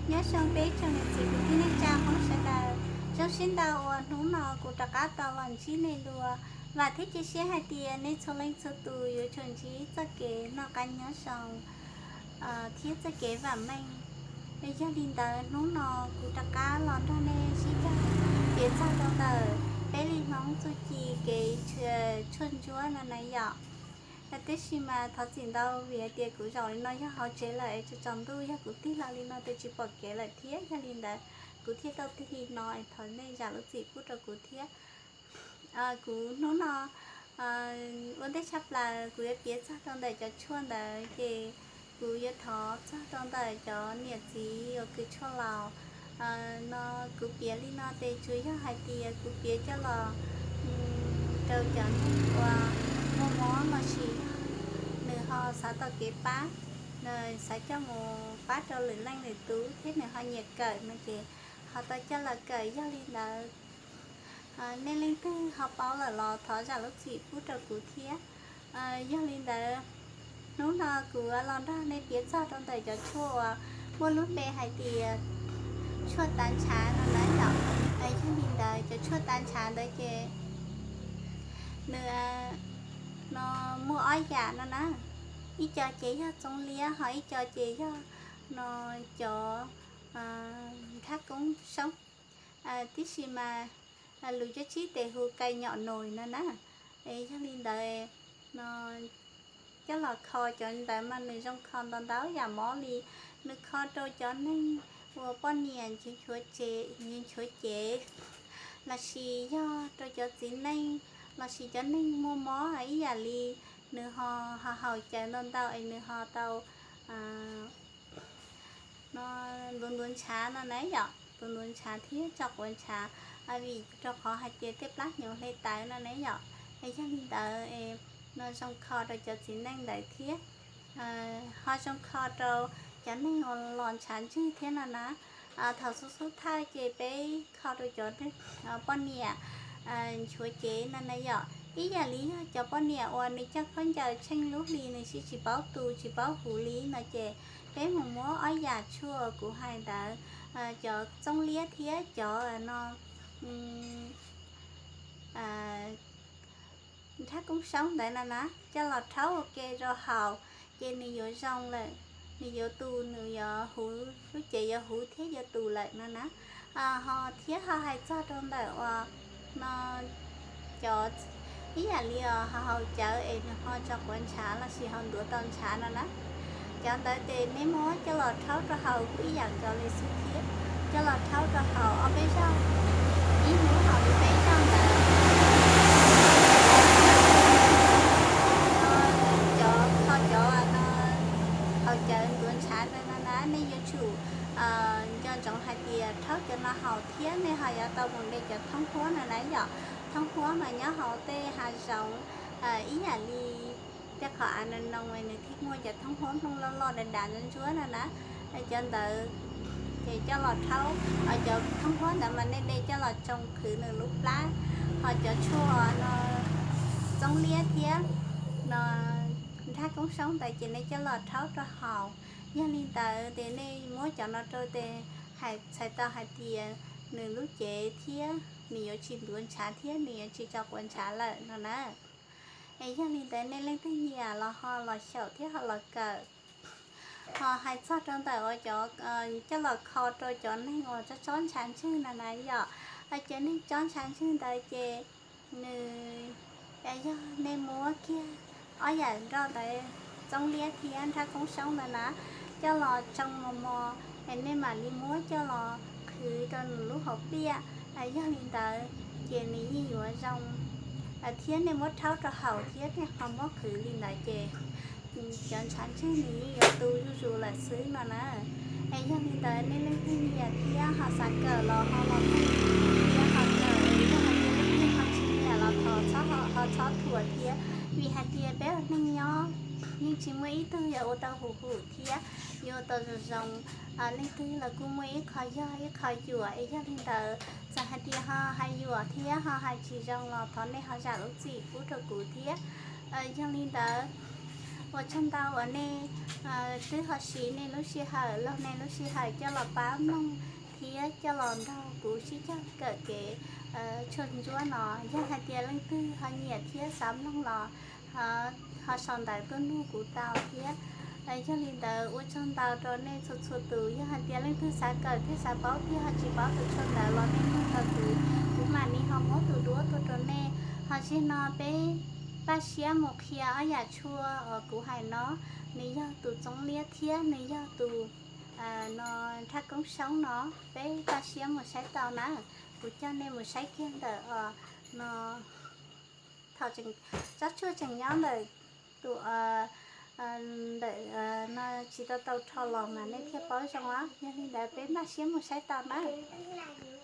Nyob zoo peb tsoom niam txiv kwv tij neej tsa Hmoob sawv daws, zoo siab ntau uas hnub no kuv rov qab tau los ntsib nej dua. Vam thiab cia siab hais tias nej txhua leej txhua tus yuav tsum ntsib txoj kev noj qab nyob zoo thiab txoj kev vam meej. Yog li ntawd hnub no kuv rov qab los nrog nej sib cog piav txog rau ntawm peb li Hmoob txuj ci kev tshuaj ntsuab no na yom. Tab sis mas thov txim ntau vim hais tias kuv zaum li no yog hauv tsev lawm es tsaus ntuj yog kuv tig los li no ces tsis pom kev lawm thiab. Yog li ntawd kuv thiaj tau tig li no es thov nej zam lub txim pub rau kuv thiab. Kuv hnub no ua ntej tshaj plaws kuv yuav piav txog rau ntawm cov tshuaj ntawd ces kuv yuav thov txog rau ntawm cov niam txiv uas kws tshuaj laus no. Kuv piav li no ces tsuas yog hais tias kuv piav coj los rau cov neeg uas muaj mob los sis yog nws ho xav tau kev pab, xav coj mus pab rau lwm leej lwm tus thiab nws ho nyiam kawm no ces ho tau coj los kawm. Yog li ntawd nej leej twg ho paub lawm los thov zam lub txim pub rau kuv thiab. Yog li ntawd hnub no kuv los nrog nej piav txog rau ntawm cov tshuaj uas muaj lub npe hais tias tshuaj tav ntshav no na yom. Yog li ntawd cov tshuaj tav ntshav ntawd ces nws no muaj ob yam no na. Ib co ces yog txoov liab, ho ib co ces yog no cov nrhab koob soob, tib si mas lus cab tsib tes hu kais nyom nus no na. Yog li ntawd no coj los kho cov ntawd mas nws zoo kho ntau ntau yam mob li. Nws kho rau cov neeg uas poj niam nchuav cev los sis yog rau cov txiv neej los sis cov neeg muaj mob ib yam li nws ho haus cawv ntau ntau es nws ho tau no ntuav ntuav ntshav no na yom, ntuav ntuav ntshav thiab tso quav ntshav vim rau qhov hais tias tej plab hnyuv hle tawv no na yom. Yog li ntawd no zoo kho rau cov txiv neej ntawd thiab ho zoo kho rau cov neeg uas los ntshav ntswg thiab no na. Thaum xub xub thawj ces peb kho rau cov poj niam nchuav cev no na yom. Ib yam li yog cov poj niam uas nws coj khaub ncaws tsheej lub hli nws tsis paub tu tsis paub huv li no ces peb mus muab ob yam tshuaj kuv hais ntawd, cov txoov liab thiab cov no nrhab koob soob ntawd no na coj los rhaub ua ke rau haus ces nws yuav zoo lawm, nws yuav tu, nws yuav huv, lub cev yuav huv thiab yuav tu lawm no na. Ho thiab ho hais txog rau ntawm uas no cov ib yam li os haus cawv es nws ho tso quav ntshav los sis ho ntuav tau ntshav no na. Cov ntawd ces nej muab coj los rhaub rau haus ib yam nkaus li xwb thiab. Coj los rhaub rau haus ob peb zaug, ib hnub haus li peb zaug ntawd. Cov, ho cov no haus cawv ntuav ntshav ntawd no na nej yuav tsum nco ntsoov hais tias rhaub cov no haus thiab nej ho yuav tau mus de cov thoob huab no na yom. Thoob huab mas nyob hauv tej hav zoov ib yam li tej qhov av no no nws thiaj muaj cov thoob huab nplooj loj loj dav dav ntsuab ntsuab no na. Cov ntawd ces coj los rhaub, cov thoob huab ntawd mas nej de coj los tsoo qhwv nws lub plab. Ho cov tshuaj no txoov liab thiab no nrhab koob soob ntawd ces nej coj los rhaub rau haus. Yog li ntawd ces nej muab cov no rau tes hais txhais tau hais tias nws lub cev thiab nws yuav tsis ntuav ntshav thiab nws yuav tsis tso quav ntshav lawm no na. Es yog li ntawd nej leej twg nyiam los ho los xyaum thiab ho los kawm. Ho hais txog rau ntawm uas cov coj los kho rau cov neeg uas tsob tsob ntshav ntswg no na yom. Cov neeg tsob ntshav ntswg ntawd ces nws yog nej muab kiag ob yam nroj ntawd, txoov liab thiab nrhab koob soob ntawd na, coj los tsoo mos mos es nej mam li muab coj los qhwv rau nws lub hauv pliaj. Yog li ntawd ces nws yeej yuav zoo thiab nej muab rhaub rau haus thiab nej ho muab qhwv li ntawd ces cov ntshav ntswg nws yeej yuav tu zuj zus lawm xwb no na. Es yog li ntawd nej leej twg nyiam thiab ho xav kawm los ho los kawm thiab ho kawm, yog hais tias leej twg ho tsis nyiam los thov txhob ho txhob thuam thiab, vim hais tias peb ua neeg nyob yeej tsis muaj ib tug yuav ua tau huv hum thiab yuav ua tau zoo zoo. Leej twg los kuj muaj ib qho yog ib qho yuam, es yog li ntawd txawm hais tias ho hais yuam thiab ho hais tsis zoo los thov nej ho zam lub txim pub rau kuv thiab. Yog li ntawd Ua tsaug ntau uas nej twb ho siv nej lub sij hawm, laug nej lub sij hawm coj los pab mloog thiab coj los nrog kuv sib cog kawm kev tshuaj ntsuab no. Yog hais tias leej twg ho nyiam thiab xav mloog los ho sau ntawv tuaj nug kuv tau thiab. Yog li ntawd ua tsaug ntau rau nej txhua txhua tus. Yog hais tias leej twg xav kawm thiab xav paub thiab ho tsis paub tus tshuaj ntawd los nej nug rau kuv, kuv mam li ho muab tus duab tuaj rau nej. Ho zaum no peb npaj siab mus qhia ob yam tshuaj uas kuv hais no, nws yog tus txoov liab thiab nws yog tus no nrhab koob soob no. Peb npaj siab mus saib tau na. Kuv coj nej mus saib kiag ntawm no, thaum tsob tshuaj tseem nyob ntawm tus ntawm no tsis tau tau rho los mas nej thiaj paub zoo os. Yog li ntawd peb npaj siab mus saib tau nawb.